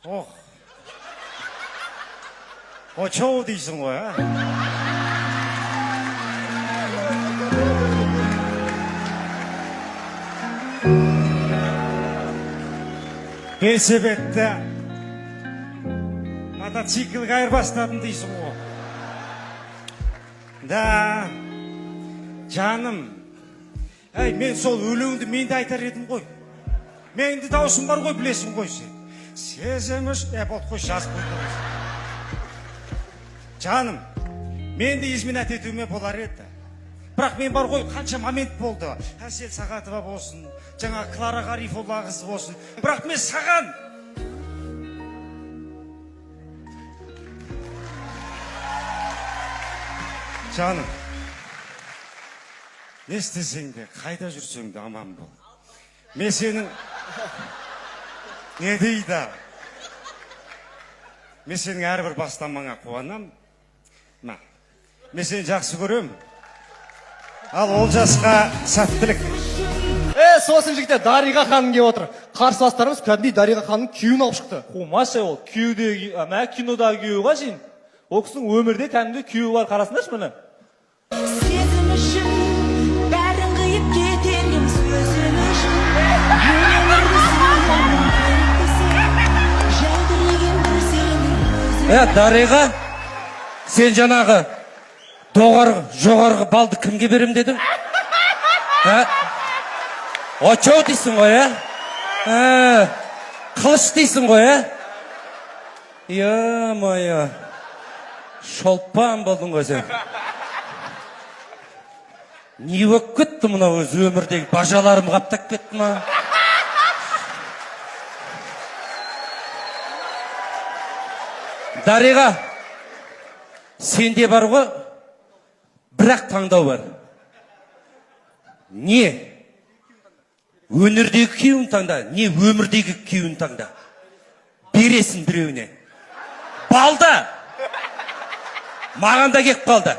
Ох, очоу дейсің ғой, а? Велосипедті мотоциклге айырбастадым дейсің ғой. Да, жаным, әй, мен сол өлеңді мен де айтар едім ғой. Менің де дауысым бар ғой, білесің ғой сен. Сезім е, болды, қой, жазып қойды. Жаным, мен де изменять етуіме болар еді, бірақ мен бар ғой, қанша момент болды, Әсел Сағатова болсын, жаңа Клара Ғарифолла қызы болсын, бірақ мен саған. Жаным, не істесең де, қайда жүрсең де, аман бол. Мен сенің, не дейді, мен сенің әрбір бастамаңа қуанамын. Мә, мен сені жақсы көремін. Ал Олжасқа сәттілік. Е, сосын, жігіттер, Дариға ханым келіп отыр. Қарсыластарымыз кәдімгідей Дариға ханымның күйеуін алып шықты. Қумашы, ол күйеуде, мә, кинодағы күйеуі ғой шейін. Ол кісінің өмірде кәдімгідей күйеуі бар, қарасыңдаршы, міне. Сезім үшін бәрін қиып кетер ем, сөзің үшін мен өмірді сүйемін. Керек десе, жәудіреген бір сенің көзің. Е, Дариға, сен жаңағы жоғарғы балды кімге берем дедің? А? Очоу дейсің ғой, ә? Ә, қылыш дейсің ғой, ә? Е-мое. Шолпан болдың ғой сен. Не болып кетті мынау өзі, өмірдегі бажаларым қаптап кетті ма? Дариға, сенде бар ғой, бірақ таңдау бар. Не өнердегі күйеуін таңда, не өмірдегі күйеуін таңда. Бересің біреуіне. Балда! Маған да келіп қалды.